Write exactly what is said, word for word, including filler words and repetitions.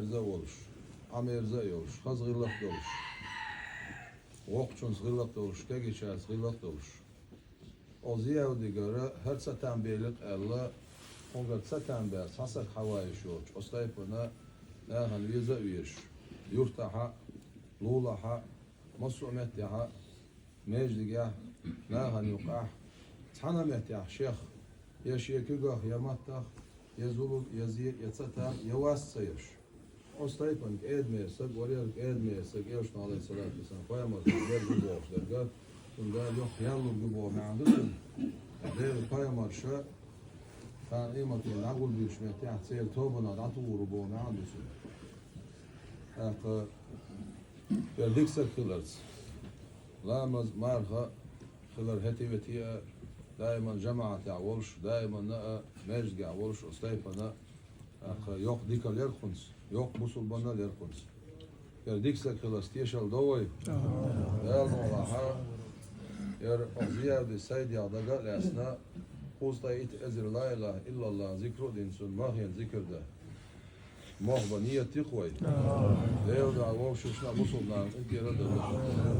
Мерза а волуш, Ӏамерза а йолуш, хаза гӀиллакх долуш, воккхачунца гӀиллакх долуш, кегийчаьрца гӀиллакх долуш. Оцу Зиявдигара хӀара ца там белира аьлла, кхунгара ца там баьрца цхьа саг хьаван йиш йоцуш, оцу тайпана нахана веза а везаш, юьртахь а, лулахь а, массо а меттехь а, междигехь, нахана юкъахь, цхьана а меттехь шех, я шен куьгах, я маттах, я зулам, я зе, я ца там, я вас ца еш. Оцу тайпана кӀедамера саг вара, кӀедамера саг, элчано, Ӏалайхиссалату вассалам, пайхамар санна герга ву бохуш дерг, цунна Дала йоккха ял лур ю боху маьӀна ду цуьнан. Делан пайхамарша, тахана къематдийнахь дӀагулбуьйлучу меттехь, церан тобанах дӀатухур ву боху маьӀна ду цуьнан. ТӀаккха, хӀара дика саг хиларца, ламаз, марха хилар хӀетте-ветте а, даиман жамаӀатехь волуш, даиманна а междигехь волуш, оцу тайпана, тӀаккха, йоккха дика лерхунца, йоккха бусулбанна лерхунца. ХӀара дика саг хиларца тешалла до вай. Дала мукъ лахь, хӀара оцу Зиявди Сайдех дага а лаьцна, кхузткъе итт эзар ла илаха иллаллах зикр а дина, цунна махана зикр дан. Мохь бан нийят ди-кх вай. Дела дуьхьа вовшашна а, бусулбанашна а къинтӀера а дала.